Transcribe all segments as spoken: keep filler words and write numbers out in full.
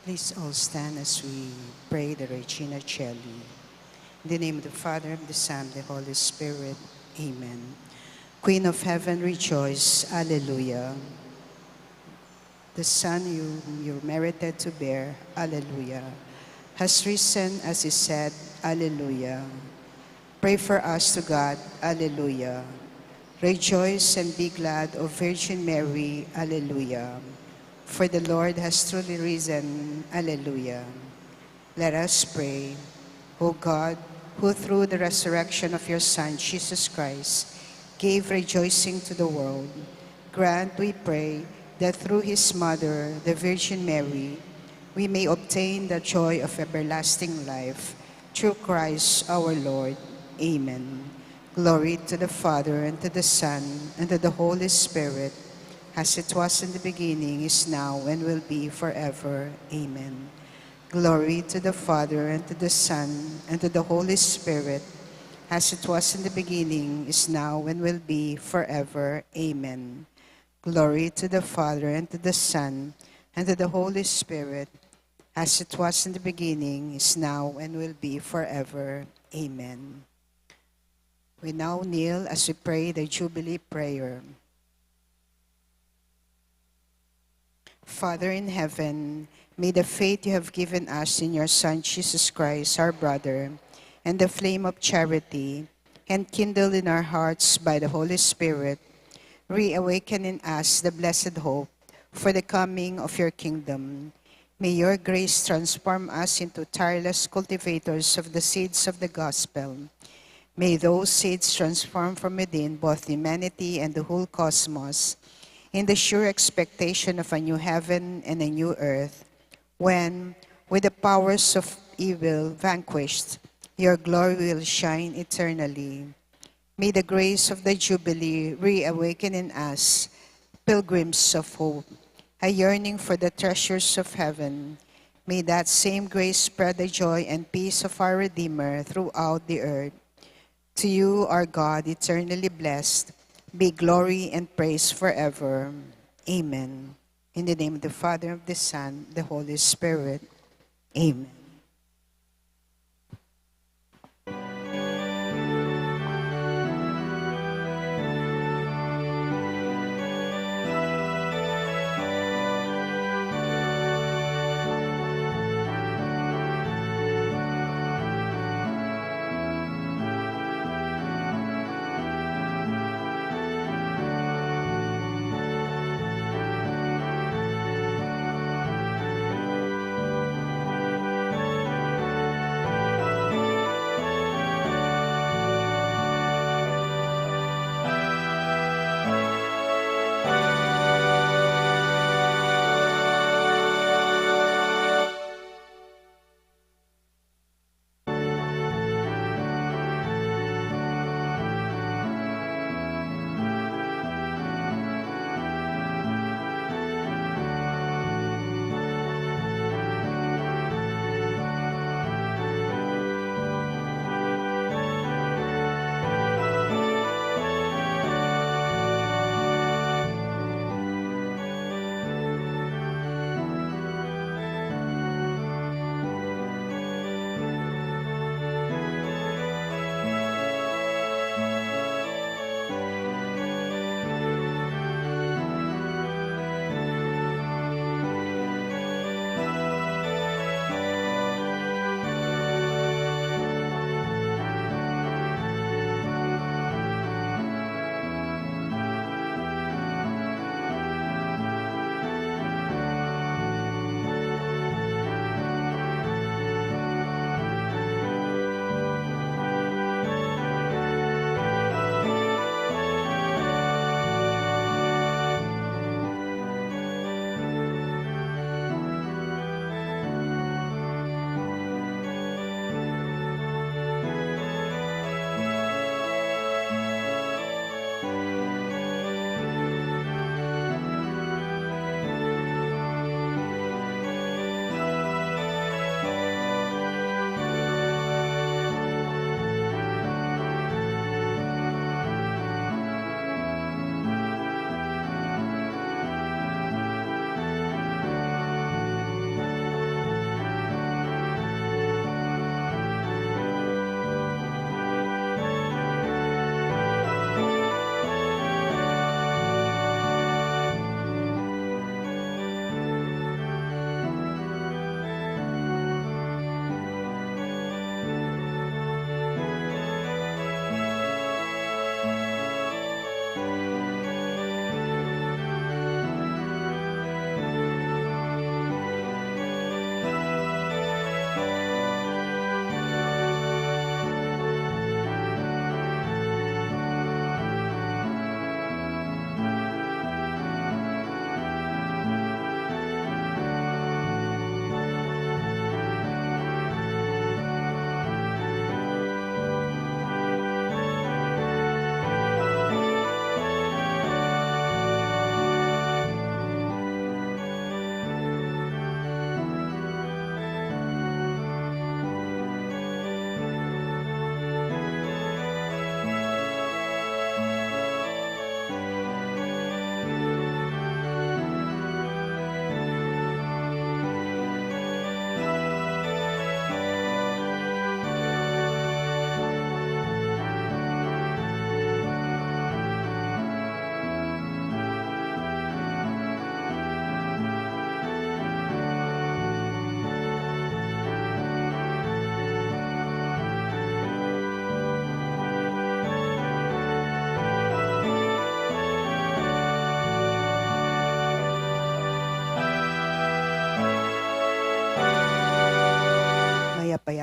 Please all stand as we pray the Regina Caeli. In the name of the Father, of the Son, the Holy Spirit. Amen. Queen of heaven, rejoice. Alleluia. The Son whom you merited to bear, Alleluia, has risen as he said, Alleluia. Pray for us to God, Alleluia. Rejoice and be glad, O Virgin Mary, Alleluia. For the Lord has truly risen, Alleluia. Let us pray. O God, who through the resurrection of your Son, Jesus Christ, gave rejoicing to the world, grant, we pray, that through his mother, the Virgin Mary, we may obtain the joy of everlasting life. Through Christ our Lord. Amen. Glory to the Father, and to the Son, and to the Holy Spirit, as it was in the beginning, is now, and will be forever. Amen. Glory to the Father, and to the Son, and to the Holy Spirit, as it was in the beginning, is now, and will be forever. Amen. Glory to the Father, and to the Son, and to the Holy Spirit, as it was in the beginning, is now, and will be forever. Amen. We now kneel as we pray the Jubilee prayer. Father in heaven, may the faith you have given us in your Son, Jesus Christ, our brother, and the flame of charity, enkindled in our hearts by the Holy Spirit, reawaken in us the blessed hope for the coming of your kingdom. May your grace transform us into tireless cultivators of the seeds of the gospel. May those seeds transform from within both humanity and the whole cosmos in the sure expectation of a new heaven and a new earth, when, with the powers of evil vanquished, your glory will shine eternally. May the grace of the Jubilee reawaken in us, pilgrims of hope, a yearning for the treasures of heaven. May that same grace spread the joy and peace of our Redeemer throughout the earth. To you, our God, eternally blessed, be glory and praise forever. Amen. In the name of the Father, of the Son, the Holy Spirit. Amen.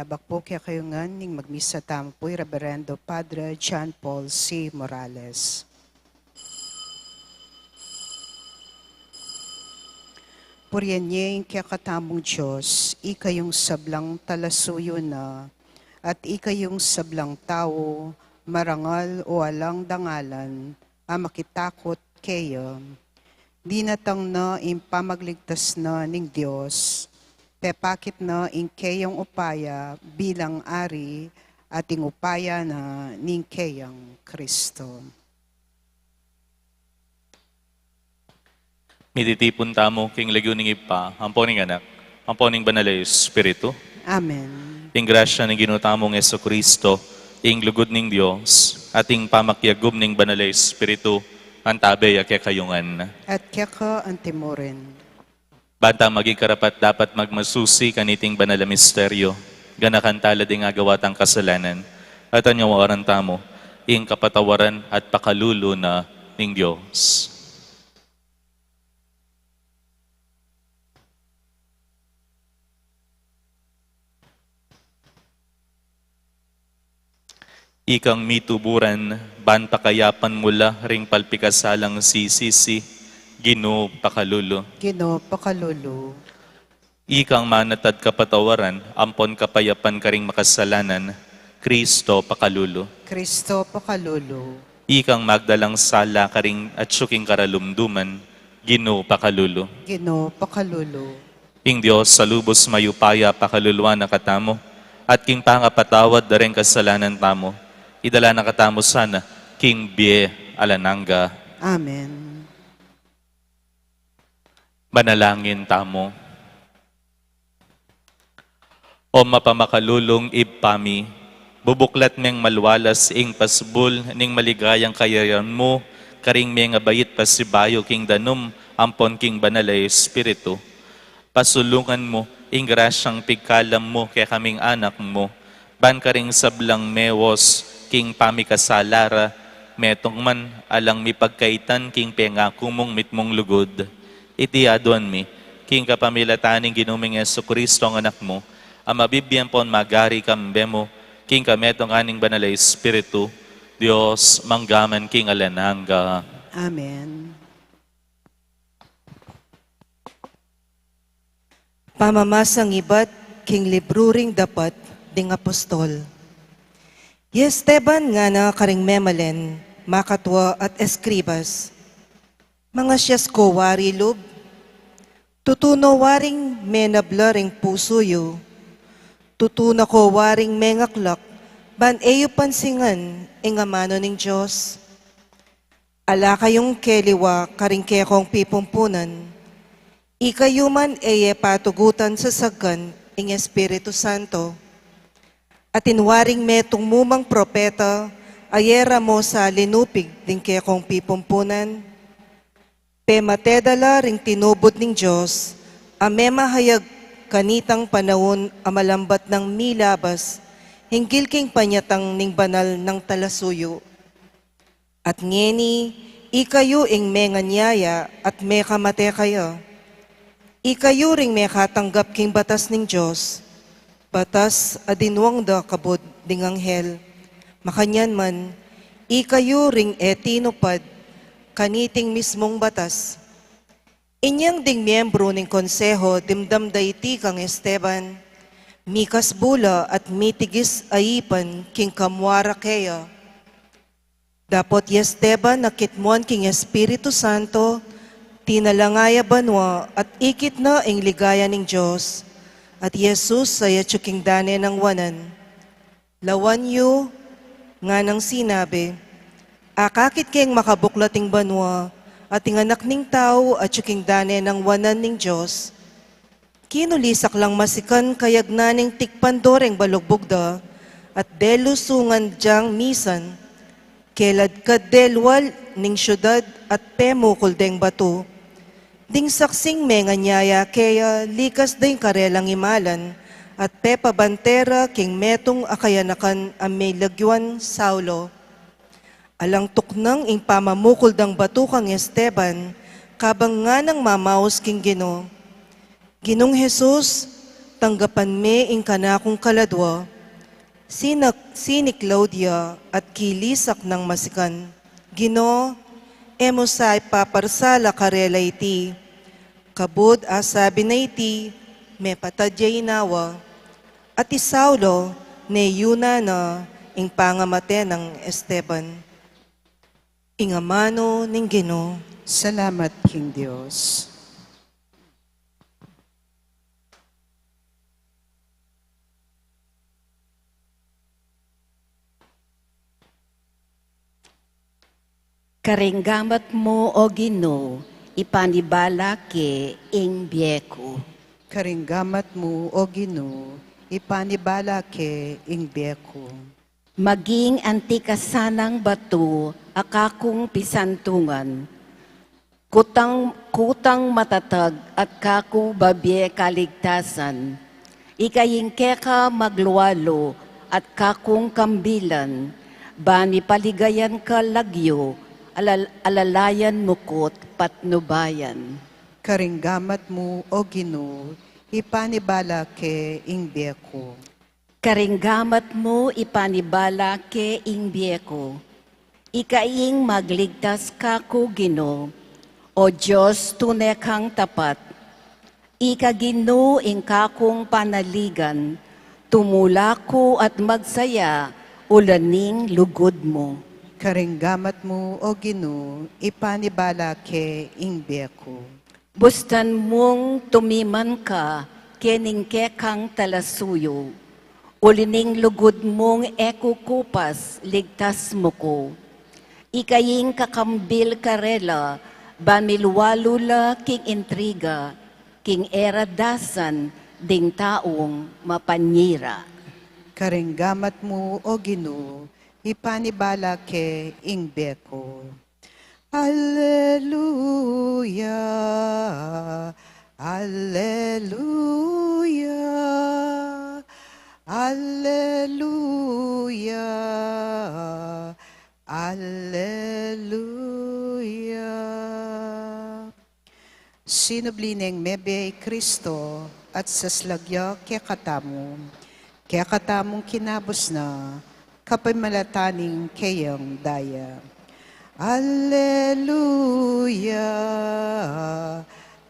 Bakpo kekayu ngan ning magmisa tamu pu i Reverendo Padre John Paul C. Morales. Purian ye ing kekatamung Dios, ikayung sablang talasuyu na, at ikayung sablang tau, marangal o alang dangalan, a makitakut keya. Dinatang na ing pamagligtas na ning Dios, pepakit na ing keyang upaya bilang Ari, at ing upaya na ning keyang Kristo. Mititipun tamu king lagyu ning Ibpa, ampo ning Anak, ampo ning Banal a Espiritu. Amen. Ing grasya ning Ginu tamung Jesucristo, ing lugud ning Dios, at ing pamakiagum ning Banal a Espiritu, antabe ya kekayu ngan. At keka antimurin. Banta maging karapat-dapat magmasusi kaniting banal a misteryo, ganakan tala ding agawa tang kasalanan, at anyawaran tamu, ing kapatawaran at pakalulu na ning Dios. Ikang mituburan, ban pakayapan mu la ring palpikasalang sisisi, Ginu pakalulu. Ginu pakalulu. Ikang manatad kapatawaran, ampon kapayapan karing makasalanan, Kristo pakalulu. Kristo pakalulu. Ikang magdalang sala karing atyu king karalumduman, Ginu pakalulu. Ginu pakalulu. Ing Dios a lubus mayupaya pakaluluan na katamu, at king pangapatawad da ring kasalanan tamu, idala na katamu sana king bie alang angga. Amen. Manalangin tamu. O mapamakalulung Ibpa mi, bubuklat meng malwalas ing pasbul ning maligayang kayarian mu karing mengabait pasibayu king danum ampon king Banal a Espiritu. Pasulungan mu ing grasyang pigkalam mu kekaming anak mu, ban karing sablang mewos king pamikasala ra, metung man alang mipagkaitan king pengaku mung mitmung lugud. Iti aduan mi, king kapamilatan ning Ginu ming Jesucristo a Anak mu, a mabibie ampon magari kambe mu, king kametungan ning Banal a Espiritu, Dios, mangga man king alang angga. Amen. Pamamasang ibat king libru ring Dapat ding Apostol. I Esteban ngana karing memalen, makatua at eskribas, "Mangasias ko wari lub? Tutu no waring menabla ring pusu yu? Tutu na ko waring mengaklak ban e yu pansingan ing amanu ning Dios? Ala kayung keliwa karing kekong pipumpunan. Ikayu man e ye patugutan sasagkan ing Espiritu Santo. Atin waring metung mu mang propeta a yera mo sa linupig ding kekong pipumpunan? Pemate da la ring tinubud ning Dios a memahayag kanitang panaun a malambat nang milabas hinggil king panyatang ning banal nang talasuyu. At ngeni, ikayu ing menganyaya at mekamate kaya. Ikayu ring mekatanggap king batas ning Dios, batas a dinuang da kabud ding anghel. Makanyan man, ikayu ring e tinupad kaniting mismung batas." Inyang ding miembru ning konseho dimdam da iti kang Esteban, mikas bula at mitigis a ipan king kamua ra keya. Dapot i Esteban a kitmuan king Espiritu Santo, tinalanga ya banua at ikit na ing ligaya ning Dios, at i Jesus a atyu king dane nang wanan. "Lawan yu," nganang sinabi, "akakit keng makabuklat ing banua at ing Anak ning Tau atyu king dane nang wanan ning Dios." Kinulisak lang masikan kayagnan ning tikpan do reng balugbug da, at delusungan dyang misan, keladkad de lual ning siudad at pemukul deng batu. Ding saksing menganyaya keya likas da ing karelang imalan, at pepabantera king metung a kayanakan a milagyuan Saulo. Alang tuknang ing pamamukul dang batu kang Esteban, kabang nganang mamaus king Ginu, "Ginung Jesus, tanggapan me ing kanakung kaladwa. Sinak-, siniklaud ya at kilisak nang masikan, Ginu, e mu sa ipaparsala karela iti. Kabud asabi na iti, mepatad ya inawa. At i Saulo, neyuna na ing pangamate nang Esteban. Ing amanu ning Ginu. Salamat king Dios. Karing gamat mu, O Ginu, ipanibala ke ing bie ku. Karing gamat mu, O Ginu, ipanibala ke ing bie ku. Maging anti ka sanang batu a kakung pisantungan, kutang, kutang matatag at kaku babie kaligtasan. Ika ing keka maglualu at kakung kambilan, bani paligayan ka lagyu, alal-, alalayan mukut patnubayan. Karing gamat mu, O Ginu, ipanibala ke ing bie ku. Karing gamat mu ipanibala ke ing bie ku. Ika ing magligtas kaku, Ginu, O Dios, tune kang tapat. Ika Ginu ing kakung panaligan, tumula ku at magsaya, ulaning lugud mu. Karing gamat mu, O Ginu, ipanibala ke ing bie ku. Bustan mung tumiman ka kening kekang talasuyu, uli ning lugud mung e kukupas, ligtas mu ku. Ika ing kakambil karela, ban milualu la king intriga, king e ra dasan ding taung mapanyira. Karing gamat mu, O Ginu, ipanibala ke ing bie ku. Alleluia, alleluia, alleluia, alleluia. Sinubli neng mebie i Kristo at saslag ya kekatamu, kekatamung kinabus na, kapamilatan ning keyang daya. Alleluia,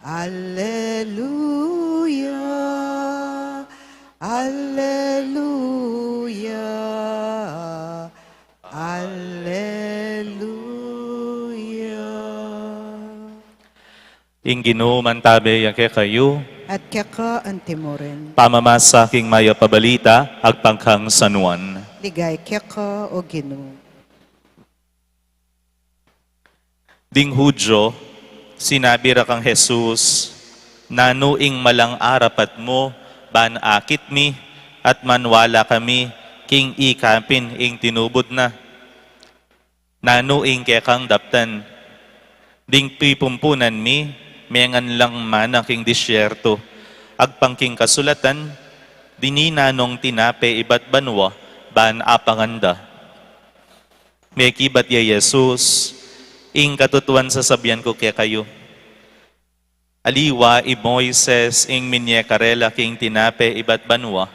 alleluia, alleluia, alleluia. Ing Ginu mantabe ya kekayu. At keka antimurin. Pamamasa king mayap a balita agpang kang San Juan. Ligaya keka, O Ginu. Ding Hudyo, sinabi ra kang Jesus, nanu ing malang arapat mu, ban akit mi, at manwala kami, king ika pin ing tinubud na. Nanu ing kekang daptan? Ding pipumpunan mi, mengan lang mana king disyerto. Agpang king kasulatan, dinan na nong tinape ibat banua, ban apangan da. Mekibat ya i Jesus, ing katutuan sasabian ku kekayu. Aliwa i Moises ing minye karela king tinape ibat banua,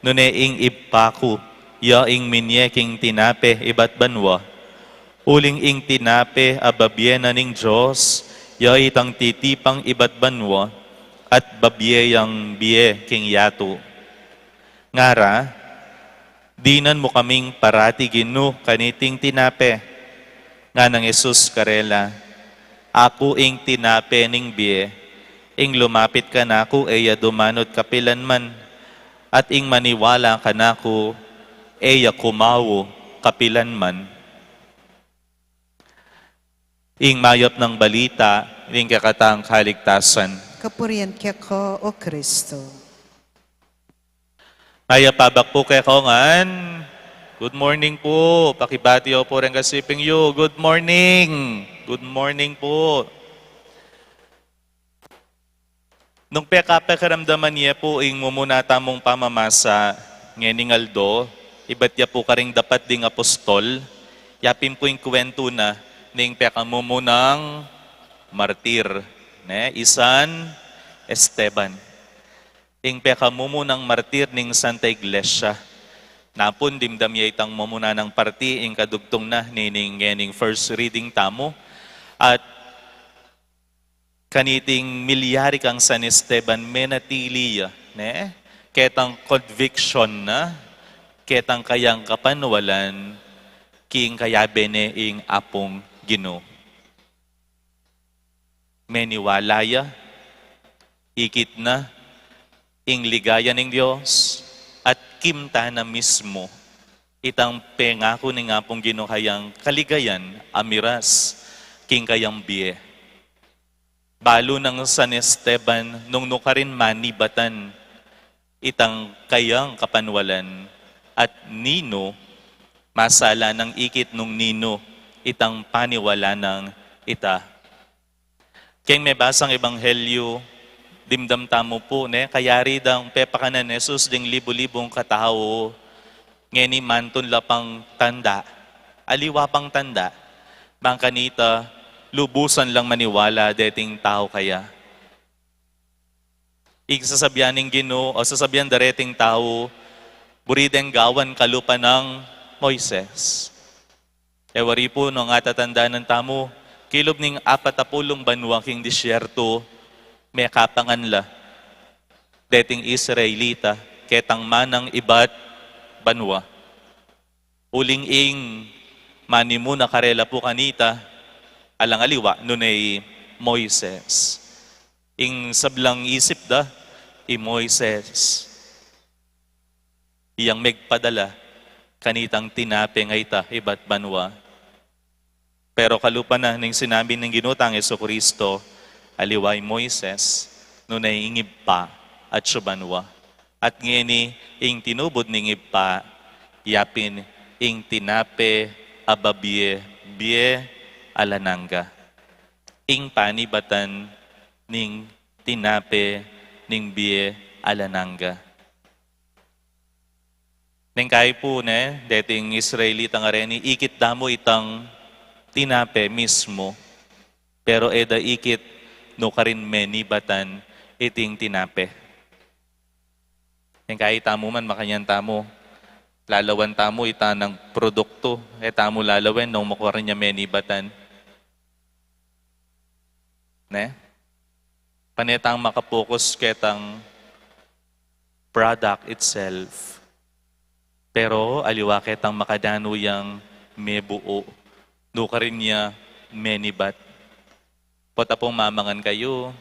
nune ing Ibpa ku, ya ing minye king tinape ibat banua. Uling ing tinape a babie na ning Dios, ya itang titipang ibat banua, at babie yang bie king yatu. Ngara, dinan mu kaming parati, Ginu, kaniting tinape. Nganang Jesus karela, aku ing tinape ning bie, ing lumapit kanaku e ya dumanut kapilanman, at ing maniwala kanaku e ya kumawu kapilanman. Ing mayap nang balita ning kekatang kaligtasan. Kapurian keka, O Kristo. Mayap a abak pu kekayu ngan. Good morning pu. Pakibati yu pu reng kasiping yu. Good morning. Good morning pu. Nung pekapakiramdaman ye pu ing mumuna tamung pamamasa ngening aldo, ibat ya pu karing dapat ding apostol, yapin pu ing kwentu na ning pekamumunang martir, ne, i San Esteban. ing pekamumunang martir ning Santa Iglesia. Napun dimdam ya itang mamunang parti ing kadugtung na nining ngening first reading tamu. At kaniting milyari kang San Esteban menatili ya, ne? Ketang conviction na, ketang kayang kapanwalan, king kayabe ne ing Apung Ginu. Meniwala ya, ikit na, ing ligaya ning Dios, at kimta na mismu, itang pengaku ning Apung Ginu kayang kaligayan, a miras, king kayang bie. Balu nang San Esteban nung nukarin manibatan, itang kayang kapanwalan, at ninu, masala nang ikit nung ninu, itang paniwala nang ita. Keng mebasang ebanghelyu, dimdam tamu pu, ne, kayari dang pepakanan Jesus ding libu-libung katau, ngeni mantun la pang tanda, aliwa pang tanda, bang kanita, lubusan lang maniwala deting tau kaya. Ing sasabian ning Ginu, o sasabian da reting tau, buri deng gawan kalupa nang Moises. E wari pu nung atatandanan tamu, kilub ning apat a pulung banua king disyertu, mekapangan la deting Israelita, ketang manang ibat banua. Uling ing manimuna karela pu kanita, alang aliwa, nune i Moises. Ing sablang isip da, i Moises. Iyang megpadala kanitang tinape a ita ibat banua. Pero kalupa na ning sinabi ning Ginu tang Jesucristo, aliwa i Moises, nune ing Ibpa atiu banua. At ngeni ing tinubud ning Ibpa, yapin ing tinape a babie, bie alang angga. Ing panibatan ning tinape ning bie alang angga. Neng kai pu, ne, deting Israelita ngeni, ikit da mu itang tinape mismu, pero e da ikit nukarin menibatan iting tinape. Neng kai tamu man makanyan tamu, lalawen tamu ita nang produktu, e tamu lalawen nung nukarin ya menibatan. Ne? Pane tang makapokus ketang product itself. Pero aliwa ketang makananu yang mebuu, nukarin ya menibat. Pota pung mamangan kayu,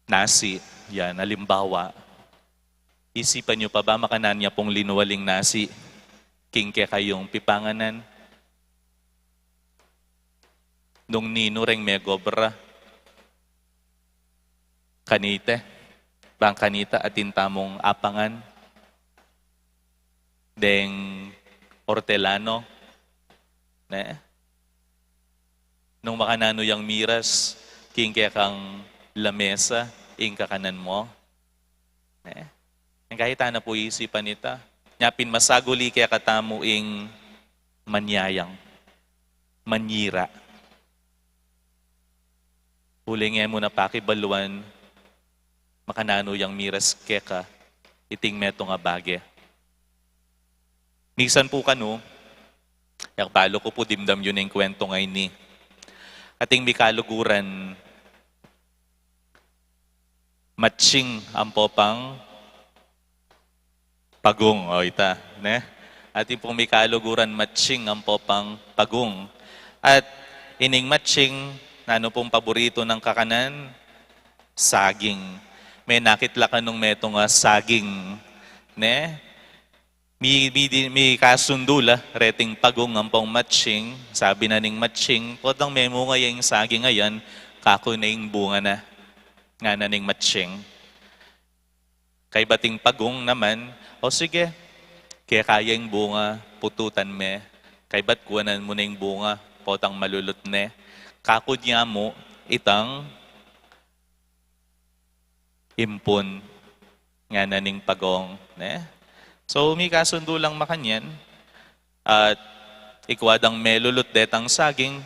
nasi, yan, alimbawa. Isipan yu pa ba makananu ya pung linua ling nasi king kekayung pipanganan? Nung ninu reng megobra kanita, bang kanita atin tamung apangan deng ortelano, ne? Nung makananu yang miras king kekang lamesa ing kakanan mu, ne? Neng kai tana pu isipan ita, nya pin masaguli kekatamu ing manyayang, manyira. Uling e mu na pakibaluan makananu yang miras keka iting metung a bage. Misan pu kanu, e ku balu ku pu dimdam yu ning kwentu ngeni. Ating mikaluguran, matsing ampo pang pagung, o ita, ne? Atin pung mikaluguran, matsing ampo pang pagung. At ining matsing, nanu pung paboritu nang kakanan? Saging. Menakit la kanu nung metung a saging, ne? Mi, mi, di, mikasundu la reting pagung ampong matsing, sabi na ning matsing, potang memunga ya ing saging a yan, kaku ne ing bunga na, ngana ning matsing. Kaybat ing pagung naman, o sige, keka ya ing bunga, pututan me. Kaybat kuanan mu ne ing bunga, potang malulut ne. Kaku ne mu itang impun, ngana ning pagung, ne? So, mikasundu lang makanyan, at ikua dang melulut detang saging,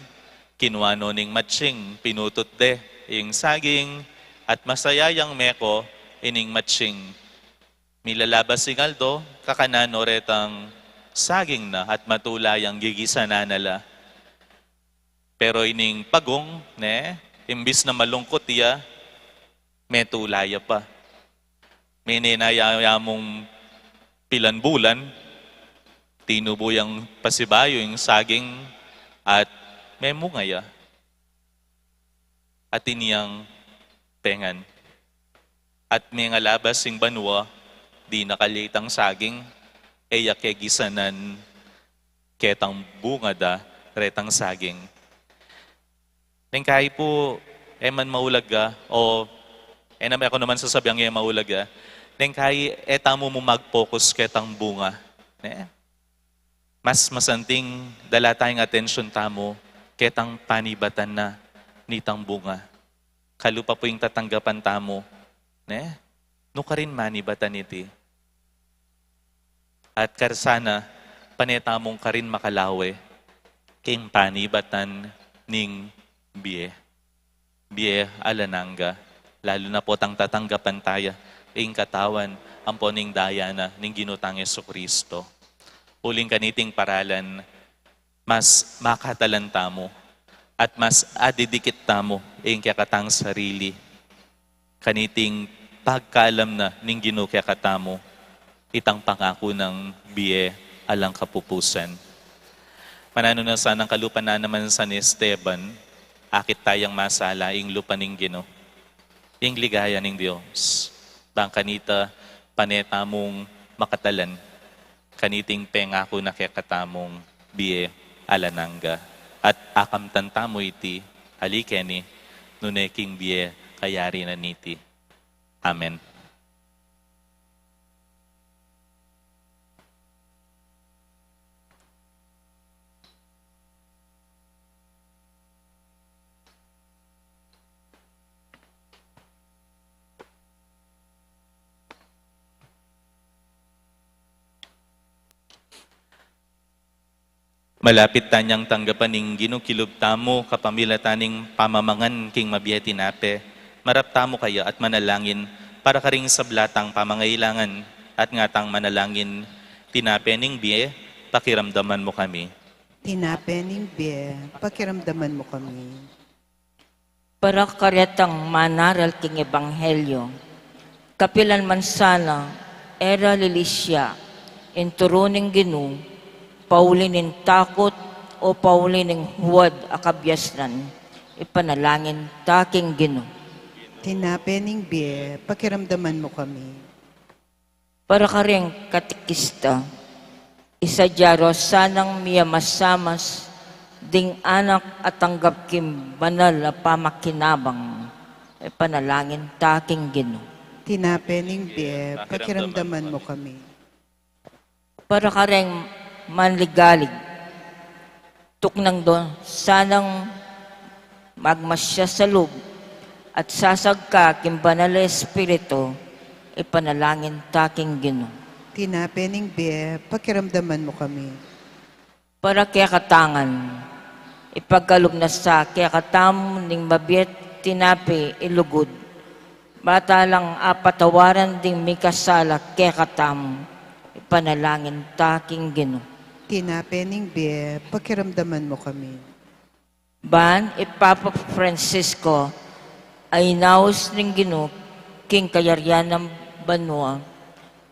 kinua no ning matsing, pinutut de ing saging, at masaya yang meko, Ining matsing milalabas ing aldo, kakanan no retang saging na at matula yang gigisanan na la. Pero ining pagong, ne, imbis na malungkut ya, metula ya pa. Mene na ya, ya mung pilan bulan, tinubu yang pasibayu ing saging at memunga ya. Atin yang pengan. At mengalabas ing banua, dina kalye itang saging, e ya kegisanan ketang bunga da retang saging. Neng kai pu, e man maulaga, o e na, e ku naman sasabiang e maulaga, neng kai e tamu mu mag-focus ketang bunga. Ne? Mas masanting dala tayang atensyon tamu ketang panibatan na nitang bunga. Kalupa pu ing tatanggapan tamu, ne? Nukarin manibatan iti. At karsana, pane tamung karin makalawe king panibatan ning bie. Bie alang angga, lalu na potang tatanggapan taya ing katawan ampo ning daya na ning Ginu tang Jesucristo. Uling kaniting paralan, mas makatalan tamu at mas adidikit tamu ing kekatang sarili kaniting pagkalam na ning Ginu kekatamu, itang pangaku nang bie alang kapupusan. Mananu na sanang kalupa na naman San Esteban, akit tayang masala ing lupa ning Ginu, ing ligaya ning Dios. Bang kanita pane tamung makatalan kaniting pengaku na kekatamung bie alang angga. At akamtan tamu iti, ali keni, nune king bie kayarian na niti. Amen. Malapit tanyang tanggapan ning Ginu kilub tamu kapamilatan ning pamamangan king mabie tinape. Marap tamu kaya at manalangin para karing sabla tang pamangailangan at ngatang manalangin, tinape ning bie, pakiramdaman mu kami. Tinape ning bie, pakiramdaman mu kami. Para karetang manaral king ebanghelyo. Kapilan man sana e ra lilisya ing turu ning Ginu, pauli ning takut o pauli ning huwad a kabiasnan, ipanalangin ta king Ginu. Tinape ning bie, pakiramdaman mu kami. Para kareng katekista, isadya ro sanang miyamasamas ding anak a tanggap king banal a pamakinabang, ipanalangin ta king Ginu. Tinape ning bie, pakiramdaman mu kami. Para kareng manligalig, tuknang do sanang magmasya sa lub at sasagka king Banal a Espiritu, ipanalangin ta king Ginu. Tinape ning bie, pakiramdaman mu kami. Para kekatangan, ipagkalub na sa kekatamu ning mabiet tinape ilugud, ba talang apatawaran ding mikasala kekatamu, ipanalangin ta king Ginu. Tinape ning bie, pakiramdaman mu kami. Ban i Papa Francisco a inaus ning Ginu king kayarian nang banua,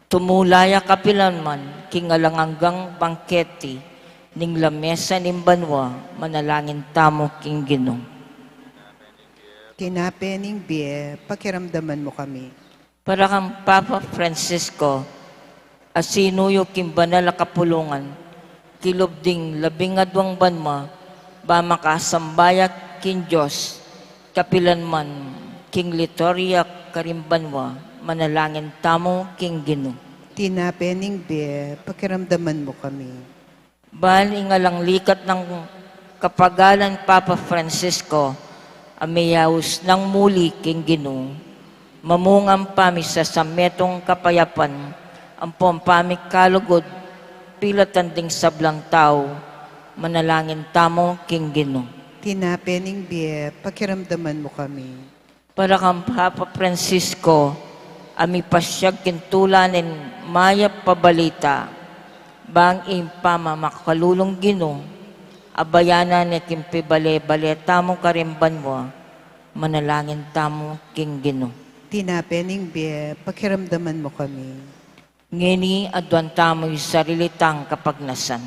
tumula ya kapilan man king alang anggang bangketi ning lamesa ning banua, manalangin tamu king Ginu. Tinape ning bie, pakiramdaman mu kami. Para kang Papa Francisco a sinuyu king banal a kapulungan kilub ding labing adwang banua, ba makasamba ya king Dios kapilan man king liturhiya karing banua, manalangin tamu king Ginu. Tinape ning bie, pakiramdaman mu kami. Ban ing alang likat nang kapagalan Papa Francisco a miyaus nang muli king Ginu, mamungang pamisasametung kapayapan ampong pamikalugud pilatan ding sablang tau, manalangin tamu king Ginu. Tinape ning bie, pakiramdaman mu kami. Para kang Papa Francisco a mipasyag king tula ning mayap a balita, bang ing pamamakalulung Ginu, abayanan ne king pibale-bale tamu karing banua, manalangin tamu king Ginu. Tinape ning bie, pakiramdaman mu kami. Ngeni aduan tamu ing sarili tang kapagnasan.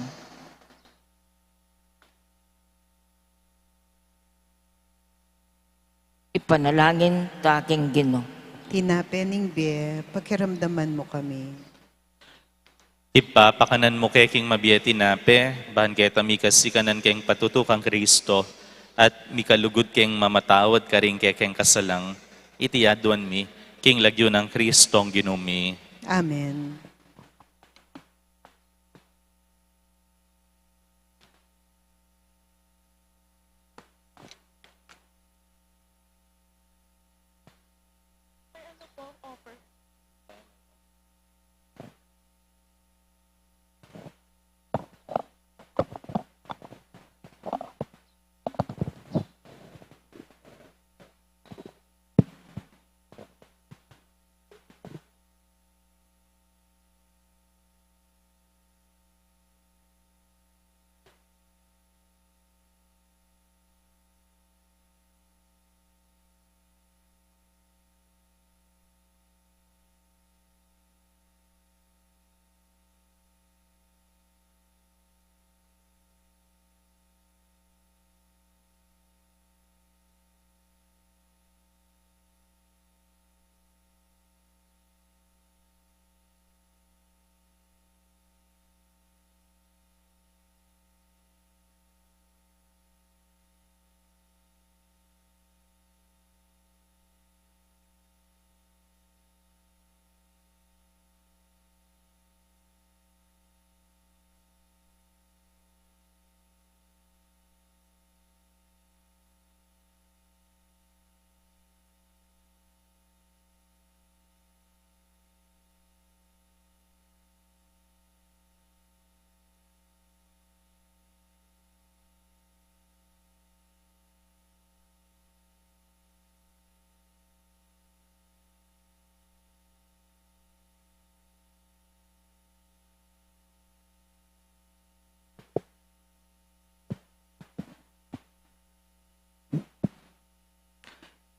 Ipanalangin ta king Ginu. Tinape ning bie, pakiramdaman mu kami. Ibpa, pakanan mu ke king mabie a tinape, ban keta mikasikanan keng patutu kang Kristo, at mikalugud keng mamatawad karing kekeng kasalang, iti aduan mi, king lagyu nang Kristong Ginu mi. Amen.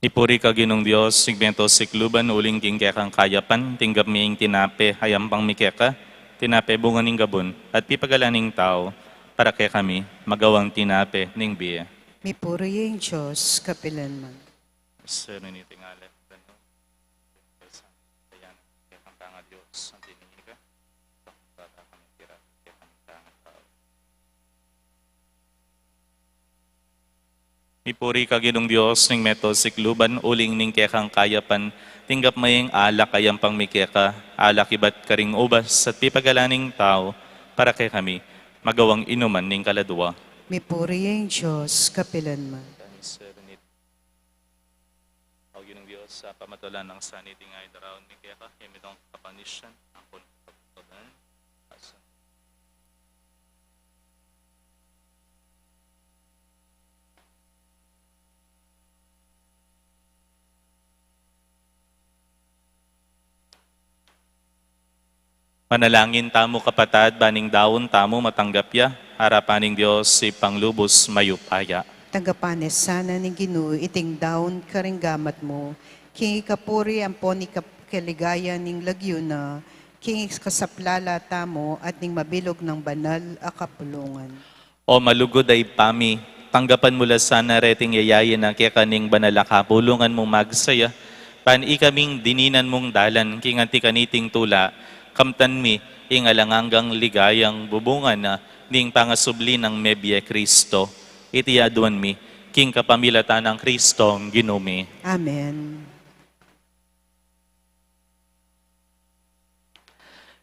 Ipuri ka Ginung Dios, ing meto sikluban, uling king kekang kayapan, tinggap mi ing tinape, a yampang mi keka, tinape bunga ning gabun, at pipagalan ning tau, para kekami, magawang tinape ning bie. Mipuri ing Dios, kapilan man. Sir, niniting alep, Mipuri ka Ginung Dios ning meto sikluban, uling ning kekang kayapan, tinggap me ing alak a yampang mi keka, alak ibat karing ubas at pipagalan ning tau, para kekami, magawang inuman ning kaladua. Mipuri ing Dios, kapilan man. O Ginung Dios, sa pamatulan nang sanit ing daraun mi keka, ing mitong kapanisian, ampon pagpagpagpag. Manalangin tamu, kapatad, ban ing daun tamu matanggap ya arapan ning Dios, Ibpang lubus mayupaya. Tanggapan ne sana ning Ginu iting daun karing gamat mu, king ikapuri ampon ikap-, kaligaya ning lagyu na, king ikasaplala tamu at ning mabilug nang banal a kapulungan. O malugud a Ibpa mi, tanggapan mu la sana reting yayain na keka ning banal a kapulungan mung magsaya, ban ikaming dininan mung dalan king anti kaniting tula, kamtan mi ing alang anggang ligayang bubungan na ning pangasubli nang mebie Kristo. Iti aduan mi, king kapamilatan nang Kristong Ginu mi. Amen.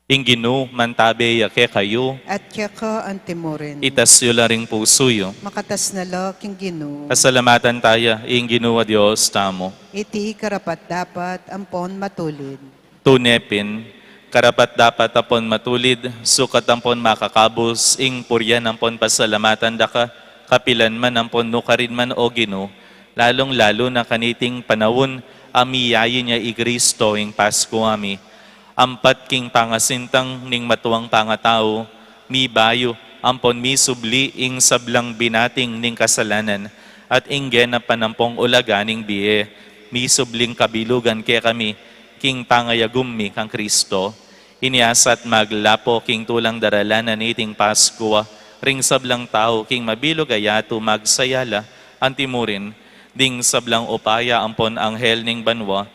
Ing Ginu mantabe ya kekayu. At keka anti mu rin. Itas yu la ring pusu yu. Makatas na la king Ginu. Pasalamatan taya ing Ginu a Dios tamu. Iti karapat-dapat ampon matulid. Tune pin, karapat-dapat ampon matulid, sukat ampon makakabus, ing purian ampon pasalamatan da ka, kapilan man ampon nukarin man, O Ginu, Lalung-lalu na kaniting panaun a miyayin ya i Kristo ing Pascua mi. Ampat king pangasintang ning matuang pangatau, mibayu ampon misubli ing sablang binating ning kasalanan, at ing genap a nampong ulaga ning bie, misubling kabilugan kekami king pangayagum mi kang Kristo. Inya sa at maglapo king tulang daralanan niting Pascua, ring sablang tau king mabilug a yatu magsaya la, antimurin, ding sablang upaya ampon anghel ning banua,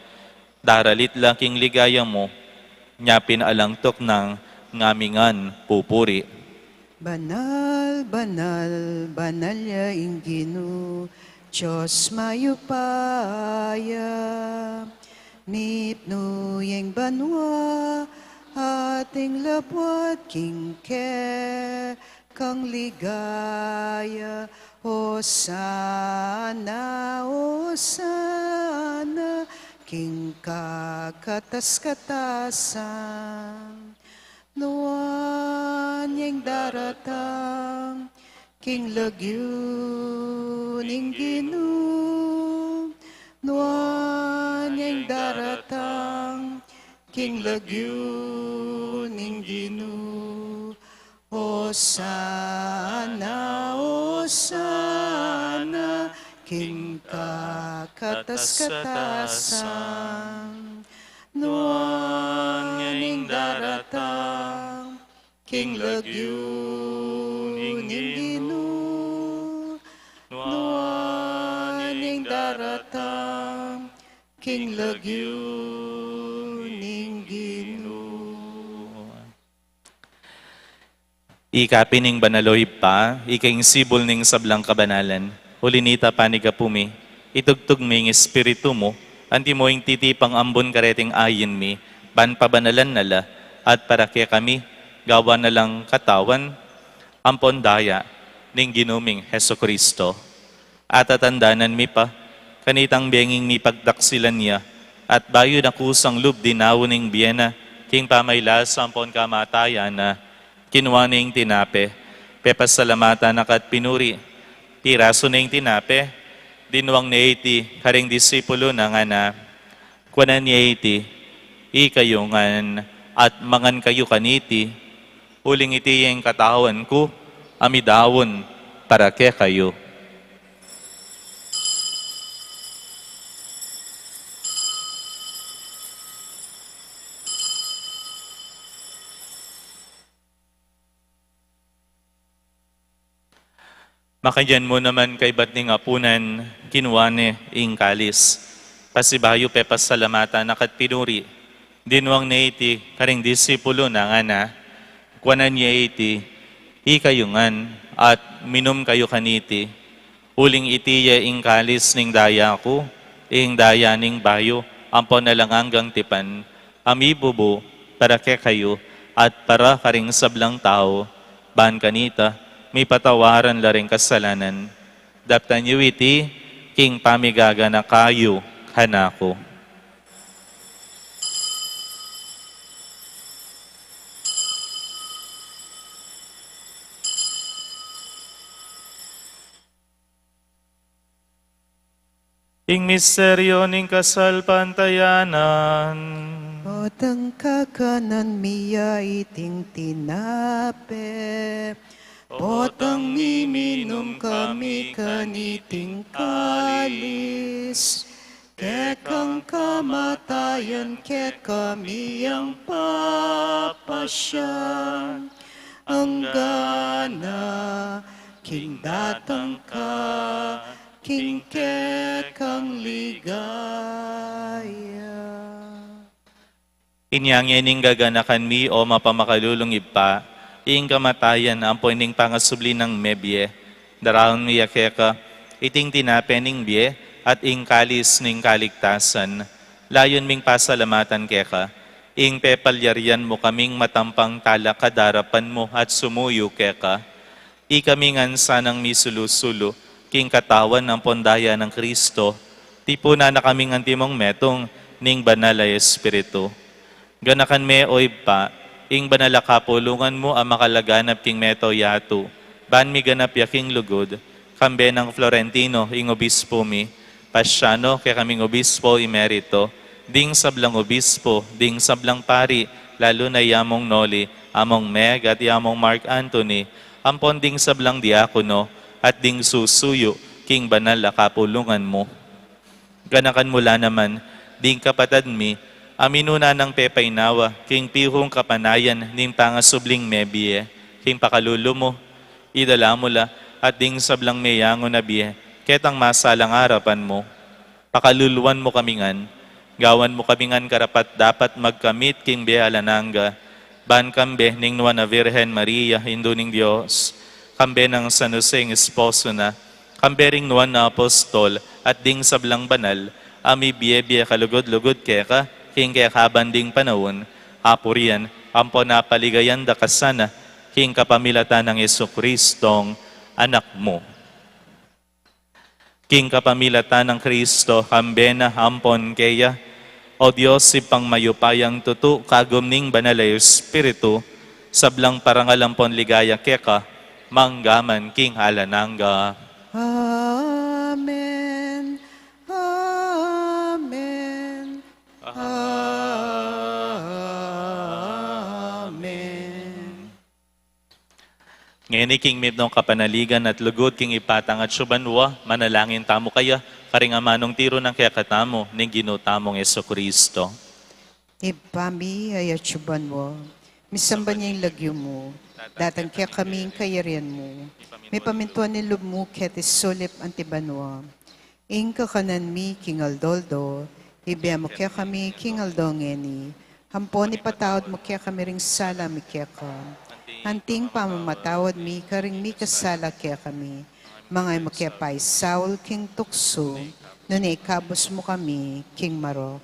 daralit la king ligaya mu, nya pin alang tuknang ngamingan pupuri. Banal, banal, banal ya ing Ginu, Dios mayupaya. Mipnu ya ing banua, at ing labuad king kekang ligaya. Osana, osana, king kakatas-katasan. Nuan ya ing daratang king lagyu ning Ginu. Nuan ya ing daratang king lagyu ning Ginu. Osana, osana, king kakatas-katasan. Nuan ya ing daratang king lagyu ning Ginu. Nuan ya ing daratang king lagyu ning Ginu. Ika pin ing banal, o Ibpa, ika ing sibul ning sablang kabanalan. Uli nita, panigapu mi, itugtug mi ing Espiritu mu, antimo ing titipang ambun kareting ayin mi, ban pabanalan na la, at para kekami, gawan na lang katawan ampon daya ning Ginu ming Jesucristo. Atatandanan mi pa kanitang benging mipagtaksilan ya, at bayu na kusang lub dinaun ing bie na king pamaylasa ampon kamatayan na, kinua ne ing tinape, pepasalamatan na ka at pinuri, pirasu ne ing tinape, dinuang ne iti karing disipulu na, ngana: Kuanan ye iti, ikayu ngan, at mangan kayu kaniti, uling iti ya ing katawan ku a midaun para kekayu. Makanyan mu naman kaybat ning apunan, kinua ne ing kalis, pasibayu pepasalamatan na ka at pinuri, dinuang ne iti karing disipulu na, ngana: Kuanan ye iti, ikayu ngan, at minum kayu kaniti, uling iti ya ing kalis ning daya ku, ing daya ning bayu ampon alang anggang tipan, a mibubu para kekayu at para karing sablang tau, ban kanita mipatawaran la ring kasalanan. Daptan yu iti king pamigaganaka yu kanaku. Ing misteryu ning kasalpantayanan. Potang kakanan mi ya iting tinape, potang miminum kami kaniting kalis, kekang kamatayan kekami yang papasyan, anggana king datang ka king kekang ligaya. Inya ngening gaganakan mi, o mapamakalulung Ibpa, ing kamatayan ampo ning pangasubli nang mebie, daraun mi ya keka iting tinape ning bie at ing kalis ning kaligtasan. Layun ming pasalamatan keka ing pepalyarian mu kaming matampang talakad arapan mu at sumuyu keka. Ikami ngan sanang misulu-sulu king katawan ampon daya nang Kristo, tipunan na kaming antimong metung ning Banal a Espiritu. Ganakan me, o Ibpa, ing banal a kapulungan mu a makalaganap king meto yatu, ban miganap ya king lugud, kambe nang Florentino ing obispu mi, Cassiano, kekaming obispo emerito, ding sablang obispo, ding sablang pari, lalu na i Among Noli, Among Meg at i Among Mark Anthony, ampon ding sablang diakono, at ding susuyu king banal a kapulungan mu. Ganakan mu la naman ding kapatad mi a minuna nang pepainawa king pihung kapanayan ning pangasubling mebie, king pakalulu mu, idala mu la at ding sablang meyangu na bie ketang masalang arapan mu. Pakaluluan mu kami ngan, gawan mu kami ngan karapat-dapat magkamit king bie alang angga, ban kambe ning Nuan a Virgen Maria, Indu ning Dios, kambe nang San Jose ing esposo na, kambe ring nuan a apostol, at ding sablang banal a mibie-bie kalugud-lugud keka king kekaban ding panaun, apurian ampon apaligayan da ka sana king kapamilatan nang Jesucristong Anak mu. King kapamilatan nang Kristo, kambe na ampon keya, O Dios, Ibpang mayupayang tutu, kagum ning Banal a Espiritu, sablang parangal ampon ligaya keka, mangga man king alang angga. Amen. Amen. Amen. Ngeni king mitmung kapanaligan at lugud king Ibpa tang atsu banua, manalangin tamu kaya, karing amanung tiru nang kekatamu ning Ginu tamung Jesucristo. Ibpa mi, a atsu banua, misamban ya ing lagyu mu, datang kekami ing kayarian mu, mipamintuan ing lub mu keti sulip anti banua. Ing kakanan mi king aldo-aldo, ibie mu kekami king aldo ngeni, ampon ipatawad mu kekami ring sala mi keka, anti ing pamamatawad mi karing mikasala kekami, manga e mu ke paisaul king tuksu, nune ikabus mu kami king marok.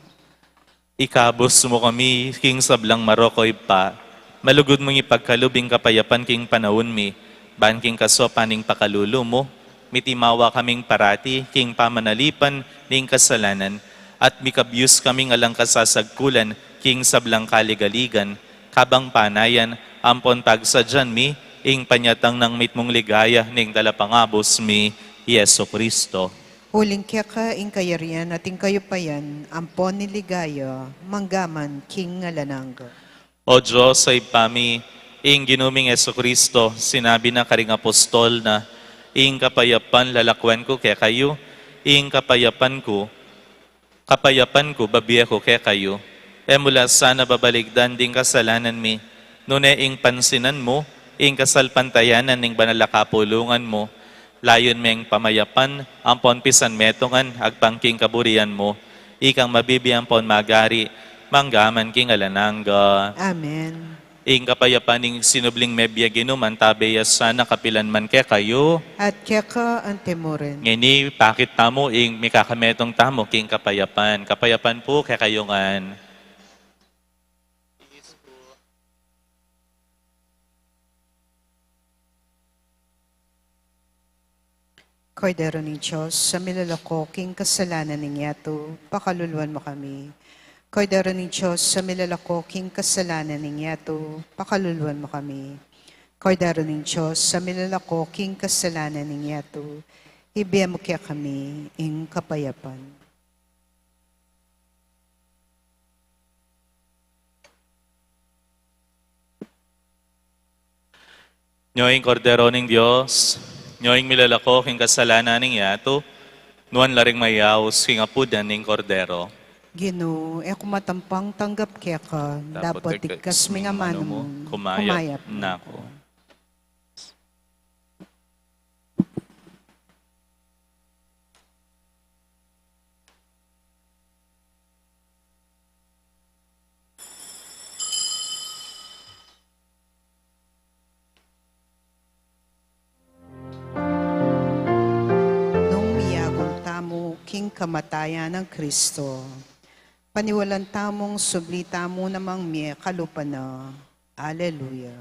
Ikabus mu kami king sablang marok, O Ibpa, malugud mung ipagkalub ing kapayapan king panaun mi, ban king kasaupan ning pakalulu mu, mitimawa kaming parati king pamanalipan ning kasalanan, at mikabyus kaming alang kasasagkulan king sablang kaligaligan, kabang panayan ampon pagsadyan mi ing panyatang nang mitmung ligaya ning Talapangabus mi, Jesucristo. Uling keka ing kayarian at ing kayupayan, ampon ing ligaya, mangga man king alang angga. O Dios, a Ibpa mi, ing Ginu ming Jesucristo, sinabi na karing apostol na, Ing kapayapan lalakwan ku kekayu, ing kapayapan ku, kapayapan ku babie ku kekayu. E mu la sana babalikdan ding kasalanan mi, nune ing pansinan mu ing kasalpantayanan ning banal a kapulungan mu, layun meng pamayapan ampon pisan metungan agpang king kaburian mu, ikang mabibie ampon magari, mangga man king alang angga. Amen. Ing kapayapan ning sinubling mebie, Ginu, mantabe ya sana kapilan man kekayu. At keka anti mu rin. Ngeni, pakit tamu ing mikakametung tamu king kapayapan. Kapayapan pu kekayu ngan. Kordero ning Dios, a milalako king kasalanan ning yatu, pakaluluan mu kami. Kordero ning Dios, a milalako king kasalanan ning yatu, pakaluluan mu kami. Kordero ning Dios, a milalako king kasalanan ning yatu, ibie mu kekami ing kapayapan. Nyo ing Kordero ning Dios, nyo ing milalako king kasalanan ning yatu, nuan la ring mayaus king apunan ning Kordero. Ginu, e ku matampang tanggap keka, dapot iktas mu ing amanu mu, kumayap na ku. Nung miyagum tamu king kamatayan nang Kristo, paniwalan tamung subli tamu namang mie kalupa na. Aleluya.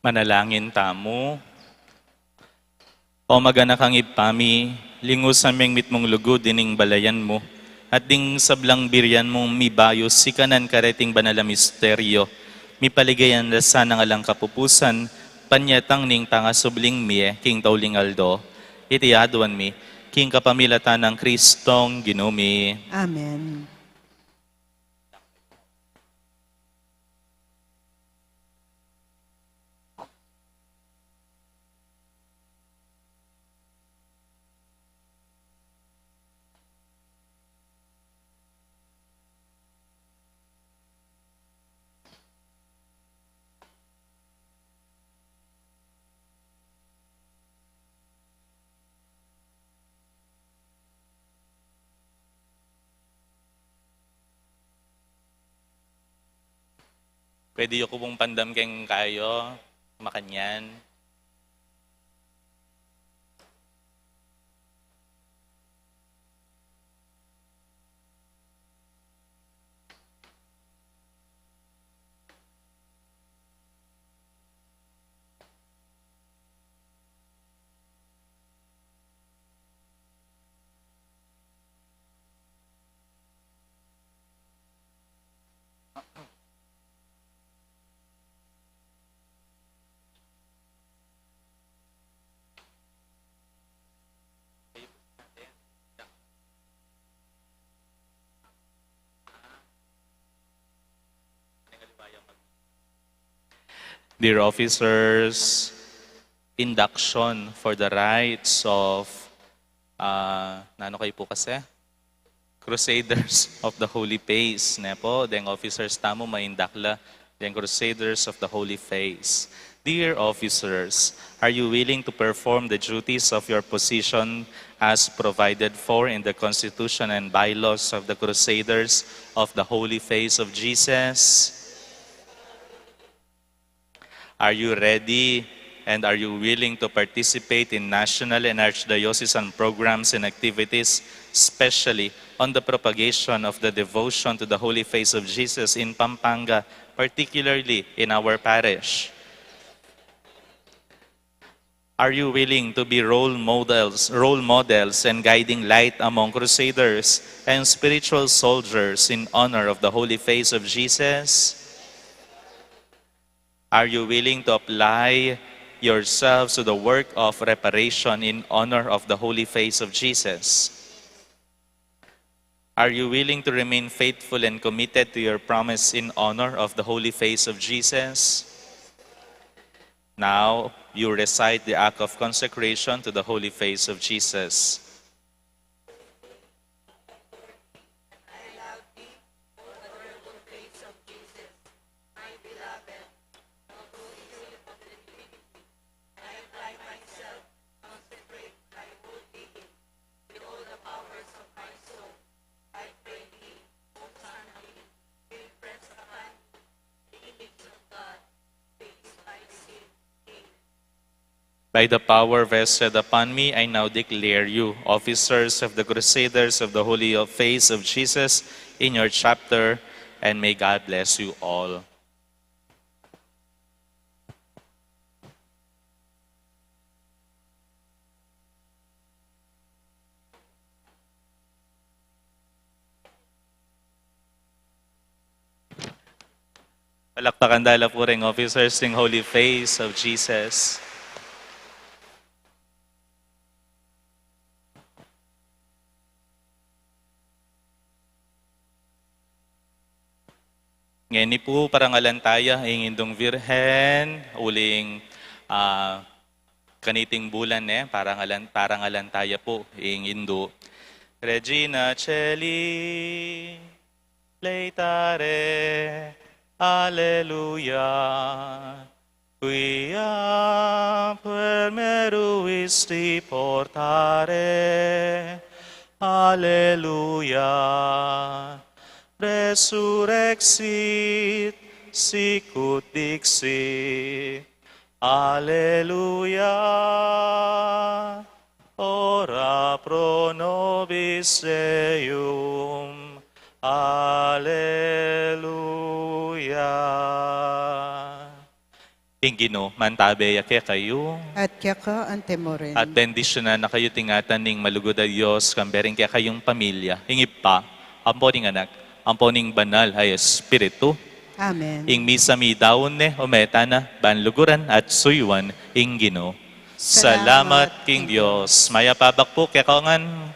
Manalangin tamu. O maganakang Ibpa mi, lingusan meng mitmung lugud ining balayan mu, at ding sablang burian mung mibayu sikanan kareting banal a misteryo, mipaligayan la sanang alang kapupusan, panyatang ning pangasubling mie king tauling aldo. Iti aduan mi, king kapamilatan nang Kristong Ginu mi. Amen. Pwede yu ku pung pandam keng kayu, makanyan. Dear officers, induction for the rites of, ah, nanu kayu pu kasi? Crusaders of the Holy Face, ne pu? Deng officers tamu, maindakal la deng Crusaders of the Holy Face. Dear officers, are you willing to perform the duties of your position as provided for in the Constitution and bylaws of the Crusaders of the Holy Face of Jesus? Are you ready and are you willing to participate in national and archdiocesan programs and activities, especially on the propagation of the devotion to the Holy Face of Jesus in Pampanga, particularly in our parish? Are you willing to be role models, role models and guiding light among crusaders and spiritual soldiers in honor of the Holy Face of Jesus? Are you willing to apply yourselves to the work of reparation in honor of the Holy Face of Jesus? Are you willing to remain faithful and committed to your promise in honor of the Holy Face of Jesus? Now, you recite the act of consecration to the Holy Face of Jesus. By the power vested upon me, I now declare you officers of the Crusaders of the Holy Face of Jesus in your chapter, and may God bless you all. Palakpakan da la pu ring officers ning Holy Face of Jesus. Ngeni pu, parangalan taya ing Indung Virgen, uling, ah, kaniting bulan, e, parangalan, parangalan taya pu ing Indu. Regina Caeli, laetare, alleluia. Quia per me ruisti portare, alleluia. Resurrexit sicut dixit, alleluia. Ora pro nobis Deum, alleluia. Ing Ginu mantabe ya kekayu. At keka antimurin. At bendisyunan na kayu ning atin ning malugud a Dios, kambe ring kekayung pamilya, ing Ibpa, ampo ning Anak, ampo ning Banal a Espiritu. Amen. Ing misa mi daun ne, o meta na, ban luguran at suyuan ing Ginu. Salamat king Dios. Mayap a abak pu kekongan.